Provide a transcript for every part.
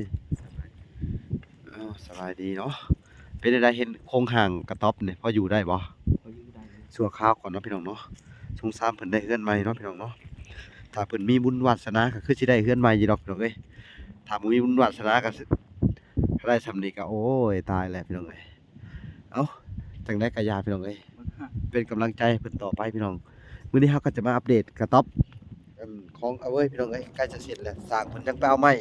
ເອີ ສະບາຍດີເນາະ. ເປັນຈັ່ງໃດ ເຫັນໂຄງຮ່າງກະຕ໊ອບນີ້ ພໍຢູ່ໄດ້ບໍ່? ພໍຢູ່ໄດ້. ຊົ່ວຄາວກ່ອນເນາະພີ່ນ້ອງເນາະ. ສົງສານເພິ່ນໄດ້ເຮືອນໃໝ່ເນາະພີ່ນ້ອງເນາະ. ຖ້າເພິ່ນມີບຸນວາສະໜາກໍຄືຊິໄດ້ເຮືອນໃໝ່ຢູ່ດອກພີ່ນ້ອງເອີຍ. ຖ້າບໍ່ມີບຸນວາສະໜາກໍຊິ ໄດ້ຊ່ຳນີ້ກໍ ໂອ້ຍ ຕາຍແລ້ວພີ່ນ້ອງເອີຍ. ເອົ້າ ຈັ່ງໃດກໍຢ່າພີ່ນ້ອງເອີຍ ເປັນກຳລັງໃຈໃຫ້ເພິ່ນຕໍ່ໄປພີ່ນ້ອງ. ມື້ນີ້ເຮົາກໍຈະມາອັບເດດກະຕ໊ອບ ອັນ ຂອງອາເວີຍພີ່ນ້ອງເອີຍ ໃກ້ຈະເສັດແລ້ວ ຊ່າງເພິ່ນຍັງໄປເອົາໄມ້.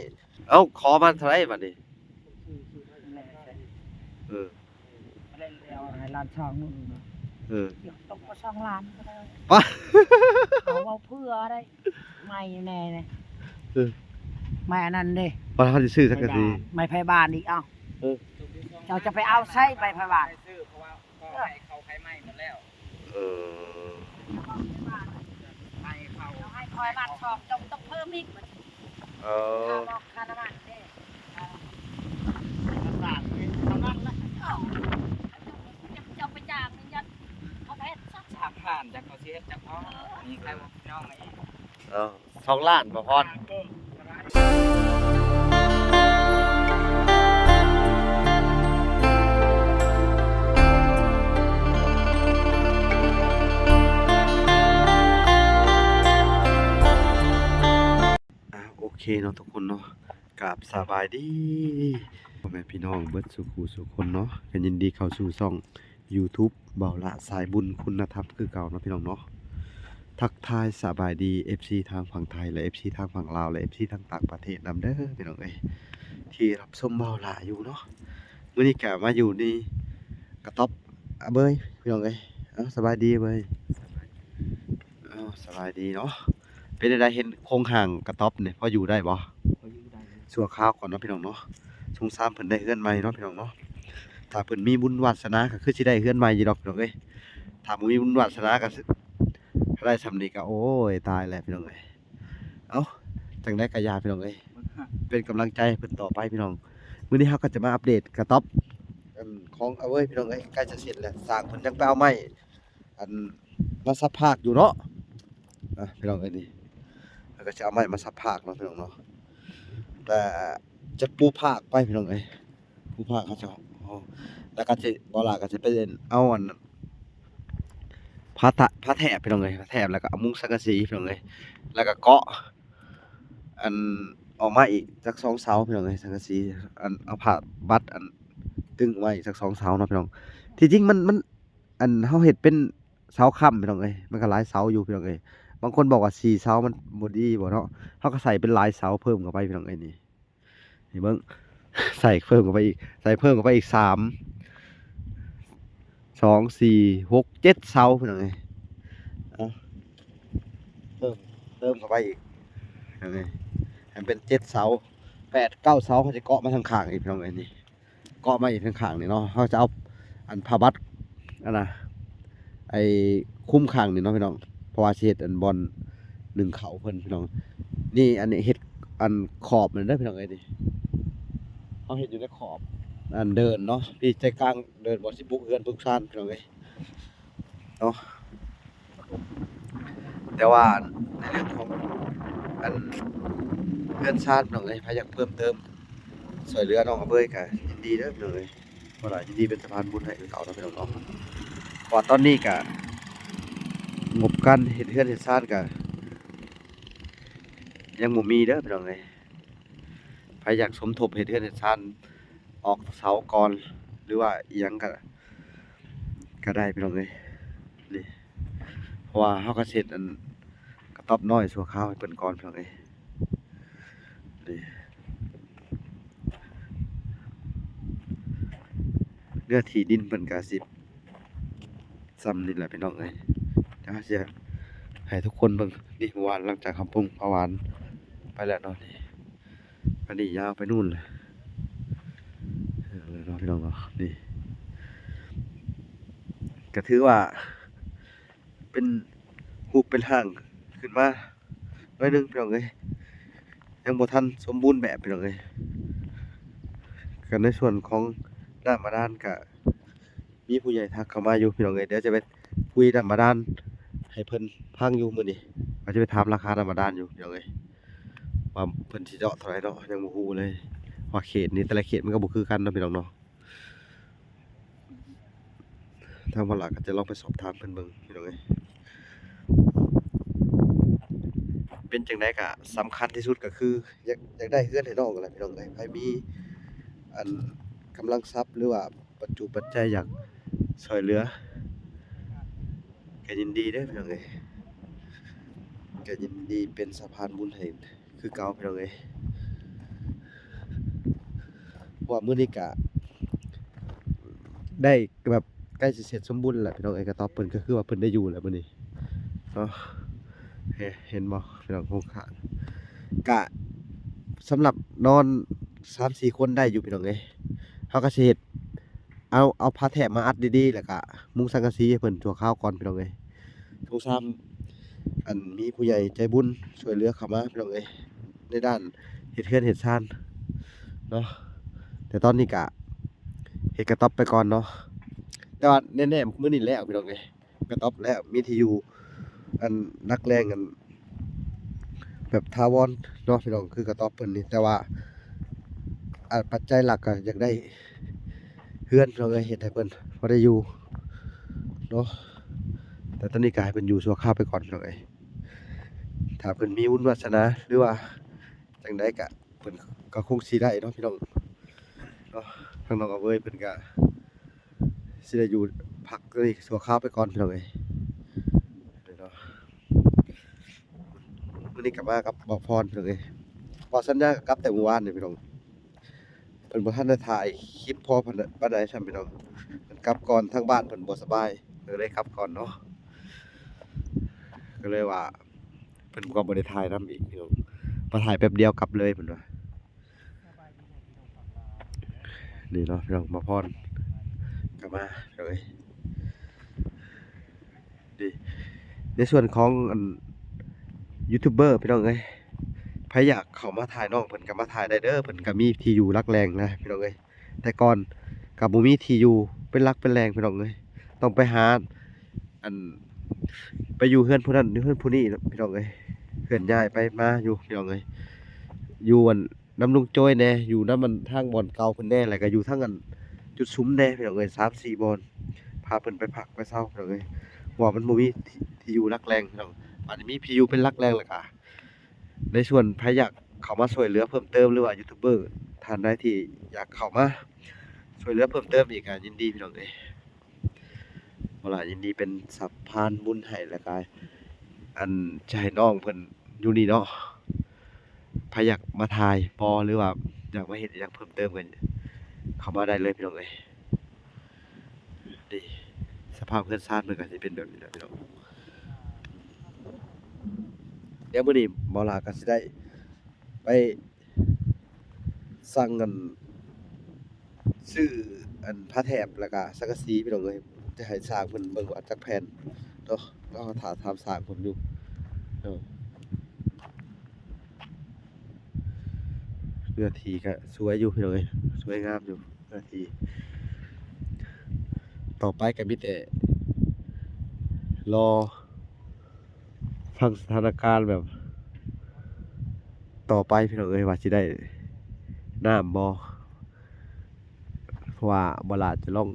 ເອົ້າ ຂໍມາເທົ່າໃດບັດນີ້? ເອີ ເອົາໃຫ້ລ້ານສອງ. ເອີ ຕົກບໍ່ສອງລ້ານກໍໄດ້ ປະ ເຂົາເວົ້າເພື່ອໄດ້ ໄມ້ແນ່ ເອີ ໄມ້ອັນນັ້ນເດ້ ວ່າເຮົາຊິຊື້ສັງກະສີ ໄມ້ໄພບານອີກ. ເອົ້າ ເອີ ເຈົ້າຈະໄປເອົາໃສໄມ້ໄພບານ? ເອີ ເອົາໃຫ້ຂ້ອຍບາດສອງ ເຈົ້າຕ້ອງເພີ່ມອີກ. ເອີ ຄ່າໝອກຄ່ານ້ຳມັນເດ້ ຄ່າສານນີ້ເທົ່ານັ້ນແຫຼະ. ເຈົ້າໄປຈ້າງນີ້ ເຂົາເຮັດຊະ ສາມພັນ ຈັກເຂົາຊິເຮັດຈັກພໍ. ເອີ ນີ້ໃຜບໍ່ພີ່ນ້ອງອີກ ເອີ ສອງລ້ານບໍ່ພອນ. ອ່າ ໂອເຄເນາະທຸກຄົນເນາະ. ກາບສະບາຍດີພໍ່ແມ່ພີ່ນ້ອງເບິດສູ່ຄູ່ສູ່ຄົນເນາະ. ກໍຍິນດີເຂົ້າສູ່ຊ່ອງ YouTube ບ່າວຫຼ້າສາຍບຸນຄຸນນະທຳຄືເກົ່າເນາະພີ່ນ້ອງເນາະ. ທັກທາຍສະບາຍດີ ເອັຟຊີ ທາງຝັ່ງໄທ ແລະ ເອັຟຊີ ທາງຝັ່ງລາວ ແລະ ເອັຟຊີ ທາງຕ່າງປະເທດນຳເດີພີ່ນ້ອງເອີຍ ທີ່ຮັບຊົມບ່າວຫຼ້າຢູ່ເນາະ. ມື້ນີ້ກະມາຢູ່ນີ້ກະຕ໊ອບອາເບີຍພີ່ນ້ອງເອີຍ. ເອົ້າ ສະບາຍດີອາເບີຍ. ເອົ້າ ສະບາຍດີເນາະ. ເປັນຈັ່ງໃດ ເຫັນໂຄງຮ່າງກະຕ໊ອບນີ້ ພໍຢູ່ໄດ້ບໍ່? ພໍຢູ່ໄດ້. ຊົ່ວຄາວກ່ອນເນາະພີ່ນ້ອງເນາະ. ສົງສານເພິ່ນໄດ້ເຮືອນໃໝ່ເນາະພີ່ນ້ອງເນາະ. ຖ້າເພິ່ນມີບຸນວາສະໜາກໍຄືຊິໄດ້ເຮືອນໃໝ່ຢູ່ດອກພີ່ນ້ອງເອີຍ. ຖ້າບໍ່ມີບຸນວາສະໜາກໍຊິ ໄດ້ຊ່ຳນີ້ກໍ ໂອ້ຍ ຕາຍແລ້ວພີ່ນ້ອງເອີຍ. ເອົ້າ ຈັ່ງໃດກໍຢ່າພີ່ນ້ອງເອີຍ ເປັນກຳລັງໃຈໃຫ້ເພິ່ນຕໍ່ໄປພີ່ນ້ອງ. ມື້ນີ້ເຮົາກໍຈະມາອັບເດດກະຕ໊ອບ ອັນ ຂອງອາເວີຍພີ່ນ້ອງເອີຍ ໃກ້ຈະເສັດແລ້ວ. ຊ່າງເພິ່ນຍັງໄປເອົາໄມ້ ອັນ ມາສັບພາກຢູ່ເນາະ. ອ່ະ ພີ່ນ້ອງເອີຍ ນີ້ເຮົາກໍຈະເອົາໄມ້ມາສັບພາກເນາະພີ່ນ້ອງເນາະ. ແຕ່ຈະປູພາກໄປພີ່ນ້ອງເອີຍ ປູພາກເຂົາເຈົ້າ. ແລ້ວກໍຊິ ບ່າວຫຼ້າກໍຊິໄປເອົາອັນ ຜ້າຕະ ຜ້າແຖບພີ່ນ້ອງເອີຍ ຜ້າແຖບ ແລ້ວກໍເອົາມຸງສັງກະສີພີ່ນ້ອງເອີຍ ແລ້ວກໍເກາະ ອັນ ອອກມາອີກຈັກສອງເສົາພີ່ນ້ອງເອີຍ ສັງກະສີ. ອັນ ເອົາຜ້າບັດ ອັນ ຕຶງອອກມາອີກຈັກສອງເສົາເນາະພີ່ນ້ອງ. ທີ່ຈິງມັນ ມັນ ອັນ ເຮົາເຮັດເປັນເສົາຄ້ຳພີ່ນ້ອງເອີຍ ມັນກໍຫຼາຍເສົາຢູ່ພີ່ນ້ອງເອີຍ. ບາງຄົນບອກວ່າສີ່ເສົາມັນບໍ່ດີບໍ່ເນາະ ເຮົາກໍໃສ່ເປັນຫຼາຍເສົາເພີ່ມເຂົ້າໄປພີ່ນ້ອງເອີຍ. ນີ້ ນີ້ເບິ່ງ ໃສ່ເພີ່ມເຂົ້າໄປອີກ ໃສ່ເພີ່ມເຂົ້າໄປອີກສາມ ສອງ ສີ່ ຫົກ ເຈັດເສົາພີ່ນ້ອງເອີຍ. ເອົາ ເພີ່ມ ເຕີມເຂົ້າໄປອີກພີ່ນ້ອງເອີຍ ໃຫ້ມັນເປັນເຈັດເສົາ ແປດ ເກົ້າເສົາ. ເຮົາຈະເກາະມາທາງຂ້າງອີກພີ່ນ້ອງເອີຍ ນີ້ ເກາະມາອີກທາງຂ້າງນີ້ເນາະ. ເຮົາຈະເອົາ ອັນ ຜ້າບັດ ອັນນະ ໄອ້ ຄຸມຂ້າງນີ້ເນາະພີ່ນ້ອງ ເພາະວ່າຊິເຮັດ ອັນ ບ່ອນໜຶ້ງເຂົ້າເພິ່ນພີ່ນ້ອງ. ນີ້ ອັນນີ້ເຮັດ ອັນ ຂອບນັ້ນເດີພີ່ນ້ອງເອີຍ. ນີ້ເຮົາເຮັດຢູ່ໃນຂອບ ອັນ ເດີ່ນເນາະ ທີ່ໃຈກາງເດີ່ນ ບ່ອນຊິປຸກເຮືອນປຸກຊານພີ່ນ້ອງເອີຍເນາະ. ແຕ່ວ່າໃນເລື່ອງຂອງ ອັນ ເຮືອນຊານພີ່ນ້ອງເອີຍ ໃຜຢາກເພີ່ມເຕີມ ຊ່ວຍເຫຼືອນ້ອງອາເບີຍກໍຍິນດີເດີພີ່ນ້ອງເອີຍ. ບໍ່ຫຼາຍ ຍິນດີເປັນສະພານບຸນໃຫ້ຄືເກົ່າເນາະພີ່ນ້ອງເນາະ. ເພາະວ່າຕອນນີ້ກະງົບການເຮັດເຮືອນເຮັດຊານກະຍັງບໍ່ມີເດີພີ່ນ້ອງເອີຍ. ໃຜຢາກສົມທົບເຮັດເຮືອນເຮັດຊານ ອອກເສົາກ່ອນ ຫຼືວ່າອີ່ຫຍັງກະ ກະໄດ້ພີ່ນ້ອງເອີຍ. ນີ້ ເພາະວ່າເຮົາກະຊິເຮັດອັນ ກະຕ໊ອບນ້ອຍຊົ່ວຄາວໃຫ້ເພິ່ນກ່ອນພີ່ນ້ອງເອີຍ. ນີ້ ເນື້ອທີ່ດິນເພິ່ນກະຊິຊ່ຳນີ້ແຫຼະພີ່ນ້ອງເອີຍ. ດຽວເຮົາຊິໃຫ້ທຸກຄົນເບິ່ງ. ນີ້ ເມື່ອວານຫຼັງຈາກເຮົາປຸງຜັກຫວານໄປແລ້ວເນາະ ນີ້ ອັນນີ້ຍາວໄປນູ້ນແຫຼະ ເອີ ເນາະ ພີ່ນ້ອງເນາະ. ນີ້ ກະຖືວ່າ ເປັນຮູບເປັນຮ່າງຂຶ້ນມາໜ້ອຍໜຶ່ງພີ່ນ້ອງເອີຍ ຍັງບໍ່ທັນສົມບູນແບບພີ່ນ້ອງເອີຍ. ກໍໃນສ່ວນຂອງນ້ຳບາດານກໍມີຜູ້ໃຫຍ່ທັກເຂົ້າມາຢູ່ພີ່ນ້ອງເອີຍ. ດຽວຈະໄປຄຸຍນ້ຳບາດານໃຫ້ເພິ່ນຟັງຢູ່ມື້ນີ້ ວ່າຈະໄປຖາມລາຄານ້ຳບາດານຢູ່ພີ່ນ້ອງເອີຍ ວ່າເພິ່ນຊິເຈາະເທົ່າໃດເນາະ ຍັງບໍ່ຮູ້ເລີຍ. ພາະເຂດນີ້ແຕ່ລະເຂດມັນກໍບໍ່ຄືກັນເນາະພີ່ນ້ອງເນາະ. ທາງບ່າວຫຼ້າກໍຈະລອງໄປສອບຖາມເພິ່ນເບິ່ງພີ່ນ້ອງເອີຍ. ເປັນຈັ່ງໃດກໍສຳຄັນທີ່ສຸດກໍຄື ຢາກ ຢາກໄດ້ເຮືອນໃຫ້ນ້ອງຫັ້ນແຫຼະພີ່ນ້ອງເອີຍ. ໃຜມີອັນກຳລັງຊັບ ຫຼືວ່າປັດຈຸປັດໄຈຢາກຊ່ວຍເຫຼືອ ກໍຍິນດີເດີພີ່ນ້ອງເອີຍ, ກໍຍິນດີເປັນສະພານບຸນໃຫ້ ຄືເກົ່າພີ່ນ້ອງເອີຍ. ເພາະວ່າມື້ນີ້ກະໄດ້ແບບໃກ້ຊິເສັດສົມບູນແລ້ວພີ່ນ້ອງເອີຍ, ກະຕອບເພິ່ນກໍຄືວ່າເພິ່ນໄດ້ຢູ່ແລ້ວມື້ນີ້ເນາະ. ເຫັນ ເຫັນບໍ່ພີ່ນ້ອງ ໂຄງການ ກະສຳລັບນອນສາມສີ່ຄົນໄດ້ຢູ່ພີ່ນ້ອງເອີຍ. ເຮົາກໍຊິເຮັດ ເອົາ ເອົາຜ້າແຖບມາອັດດີໆ ແລ້ວກະມຸງສັງກະສີໃຫ້ເພິ່ນຊົ່ວຄາວກ່ອນພີ່ນ້ອງເອີຍ. ສົງສານ ອັນ ມີຜູ້ໃຫຍ່ໃຈບຸນຊ່ວຍເຫຼືອເຂົ້າມາພີ່ນ້ອງເອີຍ ໃນດ້ານເຮັດເຮືອນເຮັດຊານເນາະ. ແຕ່ຕອນນີ້ກະເຮັດກະຕ໊ອບໄປກ່ອນເນາະ, ແຕ່ວ່າແນ່ໆ ມື້ນີ້ແລ້ວພີ່ນ້ອງເອີຍ. ກະຕ໊ອບແລ້ວ ມີທີ່ຢູ່ ອັນ ຫຼັກແຫຼ່ງ ອັນ ແບບຖາວອນເນາະພີ່ນ້ອງ ຄືກະຕ໊ອບເພິ່ນນີ້. ແຕ່ວ່າ ອັນ ປັດໄຈຫຼັກກໍຢາກໄດ້ເຮືອນພີ່ນ້ອງເອີຍ ເຮັດໃຫ້ເພິ່ນພໍໄດ້ຢູ່ເນາະ. ແຕ່ຕອນນີ້ກໍໃຫ້ເພິ່ນຢູ່ຊົ່ວຄາວໄປກ່ອນພີ່ນ້ອງເອີຍ. ຖ້າເພິ່ນມີບຸນວາສະໜາ ຫຼືວ່າຈັ່ງໃດກະ ເພິ່ນກໍຄົງຊິໄດ້ເນາະພີ່ນ້ອງເນາະ. ທາງນ້ອງອາເວີຍເພິ່ນກໍຊິໄດ້ຢູ່ພັກນີ້ຊົ່ວຄາວໄປກ່ອນພີ່ນ້ອງເອີຍເນາະ. ມື້ນີ້ກໍມາກັບບ່າວພອນພີ່ນ້ອງເອີຍ, ເວົ້າສັນຍາກັບແຕ່ມື້ວານນີ້ພີ່ນ້ອງ. ເພິ່ນບໍ່ທັນໄດ້ຖ່າຍຄລິບພໍປານໃດຊ້ຳພີ່ນ້ອງ, ເພິ່ນກັບກ່ອນ, ທາງບ້ານເພິ່ນບໍ່ສະບາຍ ກໍເລີຍກັບກ່ອນເນາະ. ກໍເລີຍວ່າ ເພິ່ນກໍບໍ່ໄດ້ຖ່າຍນຳອີກພີ່ນ້ອງ, ມາຖ່າຍແປັບດຽວກັບເລີຍເພິ່ນວ່າ. ນີ້ເນາະພີ່ນ້ອງ, ບ່າວພອນກໍມາເລີຍ. ນີ້ ໃນສ່ວນຂອງອັນຢູທູບເບີພີ່ນ້ອງເອີຍ, ໃຜຢາກເຂົ້າມາຖ່າຍນ້ອງເພິ່ນກໍມາຖ່າຍໄດ້ເດີ, ເພິ່ນກໍມີທີ່ຢູ່ຫຼັກແຫຼ່ງນະພີ່ນ້ອງເອີຍ. ແຕ່ກ່ອນກໍບໍ່ມີທີ່ຢູ່ເປັນຫຼັກເປັນແຫຼ່ງພີ່ນ້ອງເອີຍ, ຕ້ອງໄປຫາ ອັນ ໄປຢູ່ເຮືອນຜູ້ນັ້ນຢູ່ເຮືອນຜູ້ນີ້ເນາະພີ່ນ້ອງເອີຍ, ເຄື່ອນຍ້າຍໄປມາຢູ່ພີ່ນ້ອງເອີຍ. ຢູ່ອັນ ນຳລຸງໂຈ້ຍແດ່, ຢູ່ນຳອັນທາງບ່ອນເກົ່າເພິ່ນແດ່, ແລ້ວກໍຢູ່ທາງອັນຈຸດຊຸມແດ່ພີ່ນ້ອງເອີຍ, ສາມສີ່ບ່ອນ ພາເພິ່ນໄປພັກໄປເຊົາພີ່ນ້ອງເອີຍ. ເພາະວ່າມັນບໍ່ມີທີ່ ທີ່ຢູ່ຫຼັກແຫຼ່ງພີ່ນ້ອງ, ບາດນີ້ມີທີ່ຢູ່ເປັນຫຼັກແຫຼ່ງແລ້ວກະ ໃນສ່ວນໃຜຢາກເຂົ້າມາຊ່ວຍເຫຼືອເພີ່ມເຕີມ ຫຼືວ່າຢູທູບເບີທ່ານໃດທີ່ຢາກເຂົ້າມາຊ່ວຍເຫຼືອເພີ່ມເຕີມອີກ ກໍຍິນດີພີ່ນ້ອງເອີຍ. ບໍ່ຫຼາຍ ຍິນດີເປັນສະພານບຸນໃຫ້ ແລ້ວກະ ອັນ ຈະໃຫ້ນ້ອງເພິ່ນຢູ່ນີ້ເນາະ. ໃຜຢາກມາຖ່າຍບໍ່ ຫຼືວ່າຢາກມາເຮັດຫຍັງເພີ່ມເຕີມ ກໍເຂົ້າມາໄດ້ເລີຍພີ່ນ້ອງເອີຍ. ນີ້ ສະພາບເຮືອນຊານເພິ່ນກໍຊິເປັນແບບນີ້ແຫຼະພີ່ນ້ອງ. ດຽວມື້ນີ້ບໍ່ຫຼາຍກໍຊິໄດ້ໄປ ສັ່ງອັນ ຊື້ອັນຜ້າແຖບ ແລ້ວກະສັງກະສີພີ່ນ້ອງເອີຍ, ຈະໃຫ້ຊ່າງເພິ່ນເບິ່ງວ່າຈັກແຜ່ນເນາະ. ລອຖ້າຖາມຊ່າງເພິ່ນຢູ່ເນາະ. ເນື້ອທີ່ກະສວຍຢູ່ພີ່ນ້ອງເອີຍ, ສວຍງາມຢູ່ເນື້ອທີ່. ຕໍ່ໄປກະມີແຕ່ລໍ ຟັງສະຖານະການແບບຕໍ່ໄປພີ່ນ້ອງເອີຍ ວ່າຊິໄດ້ນ້ຳບໍ່. ເພາະວ່າບໍ່ຫຼາຈະລອງ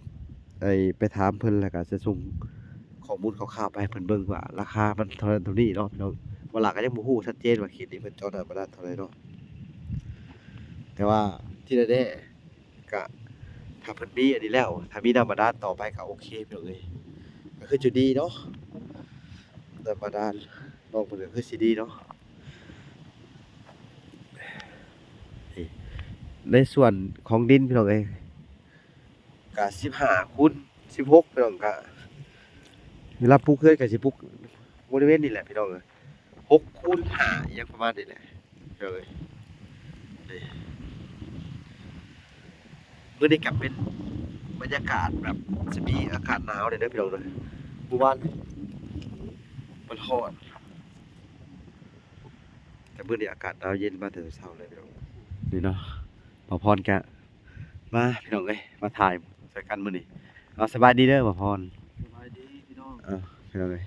ໄປຖາມເພິ່ນ ແລ້ວກໍຈະສົ່ງຂໍ້ມູນຄ່າວໆໄປໃຫ້ເພິ່ນເບິ່ງວ່າລາຄາມັນເທົ່ານັ້ນເທົ່ານີ້ເນາະພີ່ນ້ອງ. ບໍ່ຫຼາກໍຍັງບໍ່ຮູ້ຊັດເຈນວ່າເຂດນີ້ເພິ່ນເຈາະນ້ຳບາດານເທົ່າໃດເນາະ, ແຕ່ວ່າທີ່ແນ່ໆ ກະຖ້າເພິ່ນມີອັນນີ້ແລ້ວ ຖ້າມີນ້ຳບາດານຕໍ່ໄປກະໂອເຄພີ່ນ້ອງເອີຍ, ກະຄືຈະດີເນາະ. ນ້ຳບາດານນ້ອງເພິ່ນກະຄືຊິດີເນາະ. ໃນສ່ວນຂອງດິນພີ່ນ້ອງເອີຍ ກະສິບຫ້າຄູນສິບຫົກພີ່ນ້ອງ, ກະເວລາປຸກເຮືອນກະຊິປຸກບໍລິເວນນີ້ແຫຼະພີ່ນ້ອງເອີຍ, ຫົກຄູນຫ້າ ອີ່ຫຍັງປະມານນີ້ແຫຼະ. ເອີ ນີ້ ມື້ນີ້ກໍເປັນບັນຍາກາດແບບຈະມີອາກາດໜາວແດ່ເດີພີ່ນ້ອງເດີ. ມື້ວານມັນຮ້ອນ ແຕ່ມື້ນີ້ອາກາດໜາວເຢັນມາແຕ່ເຊົ້າເລີຍພີ່ນ້ອງ. ນີ້ເນາະ ບ່າວພອນກະມາພີ່ນ້ອງເອີຍ, ມາຖ່າຍໃສ່ກັນມື້ນີ້. ເອົາ ສະບາຍດີເດີບ່າວພອນ. ສະບາຍດີພີ່ນ້ອງ. ເອີ ພີ່ນ້ອງເອີຍ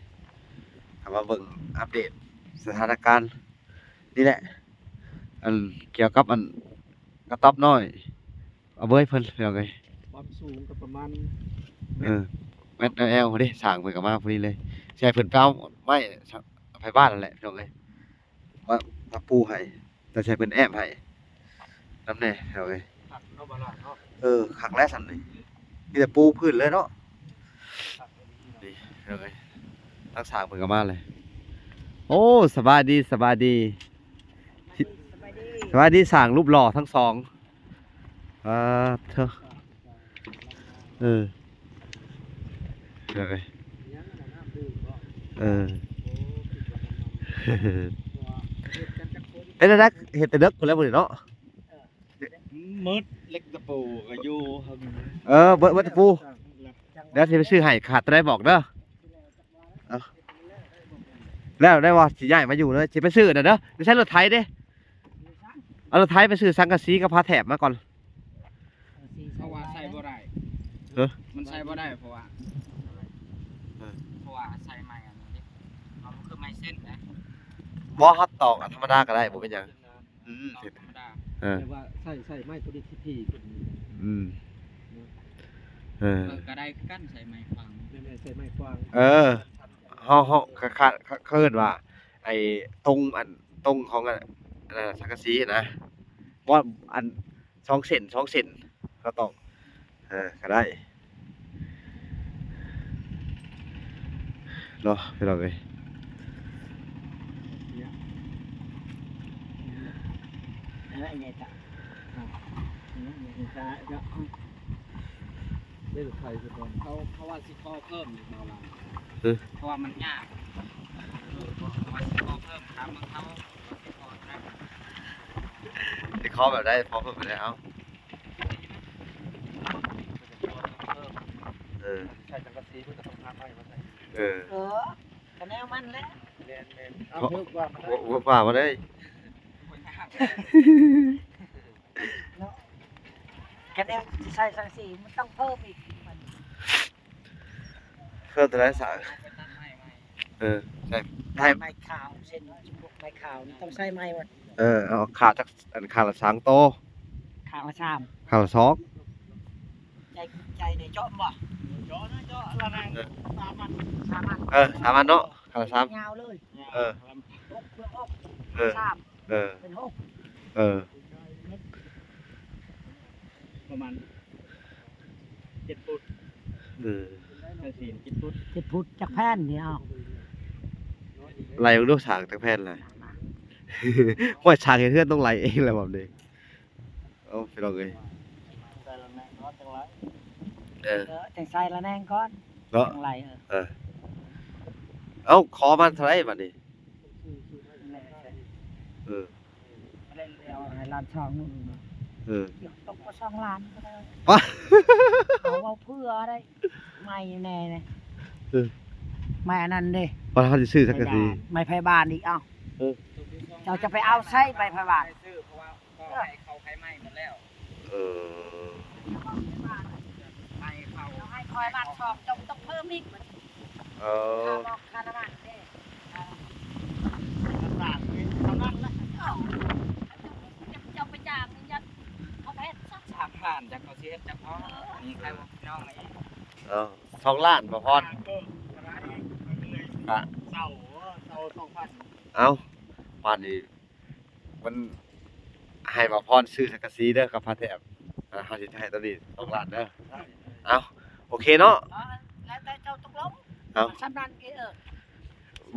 ເອົາມາເບິ່ງອັບເດດສະຖານະການ ນີ້ແຫຼະ ອັນກ່ຽວກັບອັນ ກະຕ໊ອບນ້ອຍ ເອົາເບີໃຫ້ເພິ່ນ ພີ່ນ້ອງເອີຍ. ຄວາມສູງກໍປະມານ ເອີ ແມັດແອວໆ ພໍດີ. ຊ່າງເພິ່ນກໍມາພໍດີເລີຍ ຊິໃຫ້ເພິ່ນໄປເອົາໄມ້ໄປບ້ານນັ້ນແຫຼະ ພີ່ນ້ອງເອີຍ ມາ ມາປູໃຫ້ ແຕ່ຊິໃຫ້ເພິ່ນແອ້ມໃຫ້ນຳແດ່ ພີ່ນ້ອງເອີຍ. ຄັກເນາະ ບາດຫຼາຍເນາະ. ເອີ ຄັກແລ້ວຊັ້ນນີ້ ມີແຕ່ປູພື້ນເລີຍເນາະ. ນີ້ ພີ່ນ້ອງເອີຍ ທາງຊ່າງເພິ່ນກໍມາເລີຍ. ໂອ້ ສະບາຍດີ ສະບາຍດີ ສະບາຍດີ ສະບາຍດີ ຊ່າງຮູບຫຼໍ່ທັງສອງ. ອ່າ ເທີ ເອີ ເອີ ເປັນແນວໃດ ເຮັດແຕ່ເດິກພຸ້ນແລ້ວມື້ນີ້ເນາະ. ໝົດເຫຼັກຕະປູກໍຢູ່ ເອີ ເບິດ ເບິດຕະປູ. ດຽວຊິໄປຊື້ໃຫ້ ຂາດຕົວໃດບອກເດີ. ເອົາ ແລ້ວໄດ້ວ່າຊິຍ້າຍມາຢູ່ເລີຍ ຊິໄປຊື້ນັ້ນເດີ. ໄປໃຊ້ລົດໄຖເດ້ ເອົາລົດໄຖໄປຊື້ສັງກະສີກັບຜ້າແຖບມາກ່ອນ. ເພາະວ່າໃສ່ບໍ່ໄດ້ ເອີ ມັນໃສ່ບໍ່ໄດ້ ເພາະວ່າ ເອີ ເພາະວ່າໃສ່ໄມ້ອັນນີ້ເດ້ ມັນຄືໄມ້ເສັ້ນນະ. ບໍ່ ເຮົາຕອກອັນທຳມະດາກໍໄດ້ ບໍ່ເປັນຫຍັງ. ອືມ ເຮັດ ເອີ ແຕ່ວ່າໃຊ້ ໃຊ້ໄມ້ໂຕນີ້ທີ່ ທີ່ເພິ່ນ ອືມ ເນາະ ເອີ ເອີ ກໍໄດ້ຄືກັນ ໃຊ້ໄມ້ຂວາງ ແມ່ນໆ ໃຊ້ໄມ້ຂວາງ. ເອີ ເຮົາ ເຮົາ ຄະ ຄະ ເຂົາເອີ້ນວ່າ ໄອ້ຕົງ ອັນຕົງຂອງ ອັນ ອັນນັ້ນ ສັງກະສີນະ ບໍ່ ອັນ ສອງເສັ້ນ ສອງເສັ້ນ ເຮົາຕ້ອງ ເອີ ກໍໄດ້ເນາະ ພີ່ນ້ອງເອີຍ. ເລື່ອງໄທສະກ່ອນ ເຂົາ ເຂົາວ່າຊິຂໍເພີ່ມອີກບໍ່ລະ ເອີ ເພາະວ່າມັນຍາກ ເອີ ເຂົາວ່າຊິຂໍເພີ່ມ ຖາມເບິ່ງເຂົາ ຊິຂໍແບບໃດ ພໍເພີ່ມໄປແລ້ວ. ເອີ ໃສ່ສັງກະສີເພິ່ນກໍຕ້ອງຫາໄມ້ມາໃສ່. ເອີ ເອີ ກະແນວມັນແຫຼະ. ແມ່ນໆ ເອົາ ເພີ່ມກວ່າມາໄດ້ ເພີ່ມກວ່າມາໄດ້ ເນາະ ກະແນວຊິໃສ່ສັງກະສີມັນຕ້ອງເພີ່ມອີກ. ເພີ່ມເທົ່າໃດສະ? ເອີ ໃສ່ໄມ້ຂາວ ເຊັ່ນໄມ້ຂາວນີ້ຕ້ອງໃສ່ໄມ້ໝົດ. ເອີ ເອົາຂາດຈັກ ອັນຂາດລະສາມໂຕ ຂາດລະສາມ ຂາດລະສອງ. ໃຈ ໃຈນີ້ເຈາະບໍ່? ເຈາະນະ ເຈາະລະນາງ ເອີ ສາມອັນ ສາມອັນ ເອີ ສາມອັນເນາະ ຂາດລະສາມ ຍາວເລີຍ. ເອີ ຫົກ ຫົກ ເອີ ສາມ ເອີ ເປັນຫົກ ເອີ ປະມານເຈັດຟຸດ. ເອີ ຈັກສີ່ ເຈັດຟຸດ ເຈັດຟຸດ ຈັກແຜ່ນນີ້ເອົາ ໄລ່ເບິ່ງດູ ສ້າງຈັກແຜ່ນລະ. ໂອ້ຍ ສ້າງເຮັດເຮືອນຕ້ອງໄລ່ເອງລະບາດນີ້. ເອົາ ພີ່ນ້ອງເອີຍ ໃສ່ລະແນງກ່ອນຈັ່ງໄລ່. ເອີ ເອີ ຈັ່ງໃສ່ລະແນງກ່ອນເນາະ ຈັ່ງໄລ່. ເອີ ເອີ ເອົາ ຂໍມາເທົ່າໃດບາດນີ້? ເອີ ເອົາໃຫ້ລ້ານສອງ. ເອີ ຕົກວ່າສອງລ້ານກໍໄດ້ ປະ ເອົາ ເວົ້າເພື່ອໄດ້ ໄມ້ແນ່ ເອີ ໄມ້ອັນນັ້ນເດ້ ວ່າເຮົາຊິຊື້ສັງກະສີ ໄມ້ໄພບານອີກ. ເອົ້າ ເອີ ເຈົ້າຈະໄປເອົາໃສໄມ້ໄພບານ? ເພາະວ່າ ກໍໃຫ້ເຂົາຂາຍໄມ້ໝົດແລ້ວ. ເອີ ໃຫ້ເຂົາ ເອົາໃຫ້ຂ້ອຍລ້ານສອງ ເຈົ້າຕ້ອງເພີ່ມອີກ. ເອີ ຄ່າໝອກຄ່ານ້ຳມັນເດ້ ຄ່ານ້ຳມັນ ສາມພັນ ເທົ່ານັ້ນແຫຼະ. ເອົ້າ ເຈົ້າໄປຈ້າງນີ້ ຍັດເຂົາເຮັດຊະ ສາມພັນ ຈັກເຂົາຊິເຮັດຈັກພໍ. ເອີ ນີ້ໃຜບອກພີ່ນ້ອງນີ້ ເອົ້າ ສອງລ້ານ ບໍ່ພອນ ເອີ ກະເຊົ່າ ເຊົ່າສອງພັນ. ເອົ້າ ບາດນີ້ ມັນໃຫ້ບ່າວພອນຊື້ສັງກະສີເດີກັບຜ້າແຖບ. ອ່າ ເຮົາຊິໃຫ້ຕອນນີ້ສອງລ້ານເດີ. ເອົ້າ ໂອເຄເນາະ ເອີ ແລ້ວແຕ່ເຈົ້າຕົກລົງ. ເອົ້າ ສ່ຳນັ້ນເອີ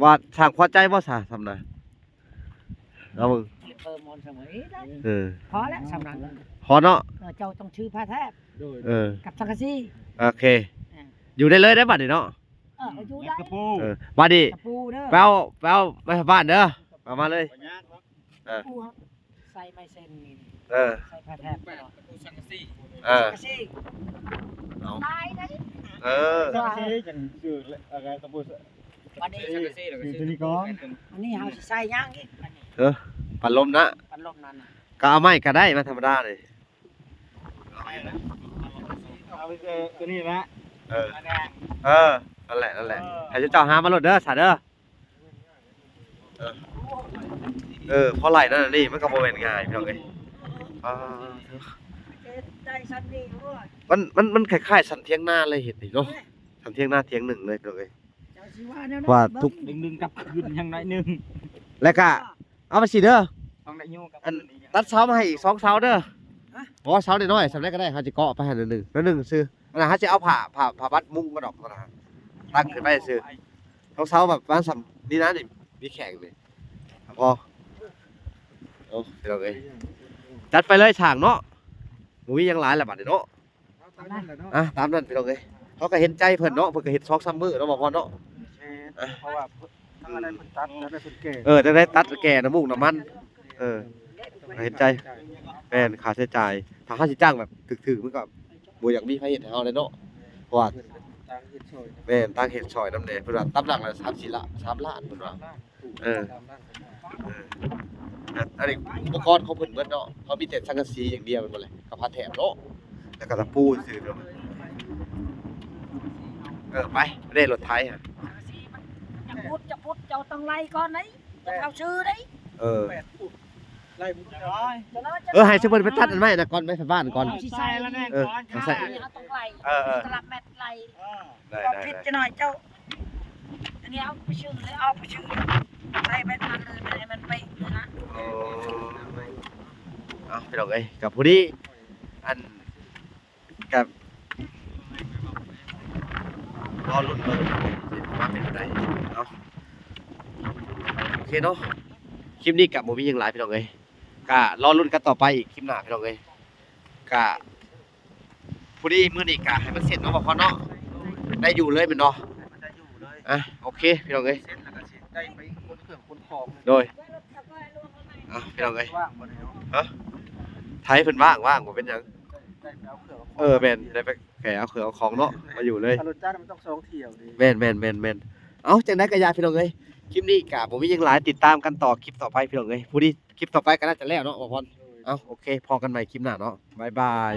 ວ່າຊ່າງພໍໃຈບໍ່ຊະ ສ່ຳນັ້ນ? ເອົາເບິ່ງ ເພີ່ມມອນສະເໝີໄດ້. ເອີ ພໍແລ້ວສ່ຳນັ້ນ ພໍເນາະ. ເອີ ເຈົ້າຕ້ອງຊື້ຜ້າແຖບ ເອີ ກັບສັງກະສີ. ໂອເຄ ເອີ ຢູ່ໄດ້ເລີຍເດີບາດນີ້ເນາະ. ເອີ ຢູ່ໄດ້ ເອີ ບາດນີ້ ຕະປູເດີ ໄປເອົາ ໄປເອົາໄມ້ບ້ານເດີ ເອົາມາເລີຍ. ເອີ ຕະປູ ໃສ່ໄມ້ເສັ້ນນີ້ ເອີ ໃສ່ຜ້າແຖບ ຕະປູສັງກະສີ ເອີ ສັງກະສີ ເອົາ ຫຼາຍເດ້. ເອີ ສັງກະສີຈັ່ງຊື່ ແລ້ວກໍຕະປູ ບາດນີ້ ສັງກະສີ ແລ້ວກໍຊື້ຕົວນີ້ກ່ອນ. ອັນນີ້ເຮົາຊິໃສ່ຫຍັງອີກ? ເອີ ປັດລົມນະ ປັດລົມນັ້ນນະ ກໍເອົາໄມ້ກໍໄດ້ ໄມ້ທຳມະດານີ້. ເອົາແຕ່ຕົວນີ້ແຫຼະ ເອີ ເອີ ນັ້ນແຫຼະ ນັ້ນແຫຼະ ເອີ ໃຫ້ເຈົ້າຫາມາໂລດເດີ ສາເດີ. ເອີ ເອີ ພໍໄລ່ນັ້ນນີ້ ມັນກໍບໍ່ແມ່ນງ່າຍ ພີ່ນ້ອງເອີຍ. ອ່າ ເຮັດໄດ້ສ່ຳນີ້ໂອ້ຍ ມັນ ມັນ ມັນຄ້າຍໆສັນຖຽງນາເລີຍ ເຮັດນີ້ເນາະ ສັນຖຽງນາຖຽງໜຶ່ງເລີຍພີ່ນ້ອງເອີຍ ເຈົ້າຊິວ່າແນວນັ້ນ ວ່າທຸກ ດຶງໆກັບຄືນຫຍັງໜ້ອຍໜຶ່ງ ແລ້ວກະ ເອົາໄປຊີ້ເດີ ຕ້ອງໄດ້ຢູ່ກັບ ອັນ ຕັດເສົາມາໃຫ້ອີກສອງເສົາເດີ ຮະ ບໍ່ ເສົານ້ອຍໆ ສ່ຳໃດກໍໄດ້ ເຮົາຊິເກາະໄປໃຫ້ໜ້ອຍໜຶ່ງ ໜ້ອຍໜຶ່ງຊື່ ອັນນັ້ນເຮົາຊິເອົາຜ້າ ຜ້າ ຜ້າບັດມຸງມັນອອກຫັ້ນນະ ຕັ້ງຂຶ້ນໄປຊື່ ສອງເສົາແບບປະມານສ່ຳນີ້ນະ ນີ້ມີແຂ້ງນີ້ ພໍ ໂອ້ ພີ່ນ້ອງເອີຍ ຈັດໄປເລີຍຊ່າງເນາະ ບໍ່ມີຫຍັງຫຼາຍລະບາດນີ້ເນາະ ເອົາຕາມນັ້ນແຫຼະເນາະ ອ່ະ ຕາມນັ້ນພີ່ນ້ອງເອີຍ ເຮົາກໍເຫັນໃຈເພິ່ນເນາະ ເພິ່ນກໍເຮັດສອງສາມມື້ເນາະ ບໍ່ພອນເນາະ ແມ່ນ ອ່ະ ເພາະວ່າທາງອັນໃດເພິ່ນຕັດ ອັນໃດເພິ່ນແກ່ ເອີ ຈັ່ງໃດຕັດແກ່ນ້ຳມູກນ້ຳມັນ ເອີ ເຫັນໃຈ ແມ່ນ ຄ່າໃຊ້ຈ່າຍ ຖ້າເຮົາຊິຈ້າງແບບຖືກໆ ມັນກໍບໍ່ຢາກມີໃຜເຮັດໃຫ້ເຮົາແຫຼະເນາະ ເພາະວ່າ ຕ່າງເຮັດຊ່ອຍ ແມ່ນ ຕ່າງເຮັດຊ່ອຍນຳແດ່ ເພິ່ນວ່າຕາມຫຼັກລະສາມສີ່ລ້ານ ສາມລ້ານເພິ່ນວ່າ ເອີ ເອີ ອັນນີ້ອຸປະກອນຂອງເພິ່ນເບິດເນາະ ເຮົາມີແຕ່ສັງກະສີຢ່າງດຽວແມ່ນບໍ່ແຫຼະ ກັບຜ້າແຖບເນາະ ແລ້ວກໍຕະປູຊື່ເນາະ ເອີ ໄປ ໄດ້ລົດໄຖຫະ ຈັກພຸດ ຈັກພຸດ ເຈົ້າຕ້ອງໄລ່ກ່ອນເດ້ ເຈົ້າເອົາຊື່ເດ້ ເອີ ແປດຟຸດ ໄລ່ພຸ້ນ ເອີ ໃຫ້ຊຸມເພິ່ນໄປຕັດອັນໄມ້ນະກ່ອນ ໄມ້ໄຟຟ້ານະກ່ອນ ເອົາຊິໃສ່ລະແນ່ ເອີ ກ່ອນ ເອົາໃສ່ ເຮົາຕ້ອງໄລ່ ເອີ ເອີ ຕະລັບແມັດໄລ່ ໄດ້ ຄວາມຜິດ ໄດ້ ຈັກໜ້ອຍເຈົ້າ ອັນນີ້ເອົາໄປຊື່ເລີຍ ເອົາໄປຊື່ ໃສ່ແບບນັ້ນເລີຍ ບໍ່ໃຫ້ມັນເປະນະ ໂອ້ ເອົາ ພີ່ນ້ອງເອີຍ ກໍພໍດີ ອັນ ກໍລໍລຸ້ນເບິ່ງວ່າຊິມາເປັນແນວໃດເນາະ ໂອເຄເນາະ ຄລິບນີ້ກໍບໍ່ມີຫຍັງຫຼາຍ ພີ່ນ້ອງເອີຍ ກໍລໍລຸ້ນກັນຕໍ່ໄປອີກຄລິບໜ້າ ພີ່ນ້ອງເອີຍ ກໍ ພໍດີມື້ນີ້ກະໃຫ້ມັນເສັດເນາະ ບໍ່ພອນເນາະ ໄດ້ຢູ່ເລີຍແມ່ນບໍ່ ໄດ້ຢູ່ເລີຍ ອ່ະ ໂອເຄ ພີ່ນ້ອງເອີຍ ເສັດແລ້ວກະຊິໄດ້ໄປຂົນເຄື່ອງຂົນຂອງ ໂດຍ ອ່ະ ພີ່ນ້ອງເອີຍ ວ່າງບໍ່ໄດ້ເນາະ ຮະ ໄຖເພິ່ນວ່າງ ວ່າງບໍ່ເປັນຫຍັງ ໄດ້ໄປເອົາເຄື່ອງເອົາຂອງ ເອີ ແມ່ນ ໄດ້ໄປແກ່ເອົາເຄື່ອງເອົາຂອງເນາະ ມາຢູ່ເລີຍ ຖ້າລົດຈັກມັນຕ້ອງສອງຖ້ຽວເດ ແມ່ນໆໆໆ ເອົາ ຈັ່ງໃດກະຢ່າ ພີ່ນ້ອງເອີຍ ຄລິບນີ້ກະບໍ່ມີຫຍັງຫຼາຍ ຕິດຕາມກັນຕໍ່ຄລິບຕໍ່ໄປ ພີ່ນ້ອງເອີຍ ຜູ້ທີ່ ຄລິບຕໍ່ໄປກໍໜ້າຈະແລ້ວເນາະ ບໍ່ພອນ ໂດຍ ເອົ້າ ໂອເຄ ພໍ້ກັນໃໝ່ຄລິບໜ້າເນາະ ບາຍບາຍ.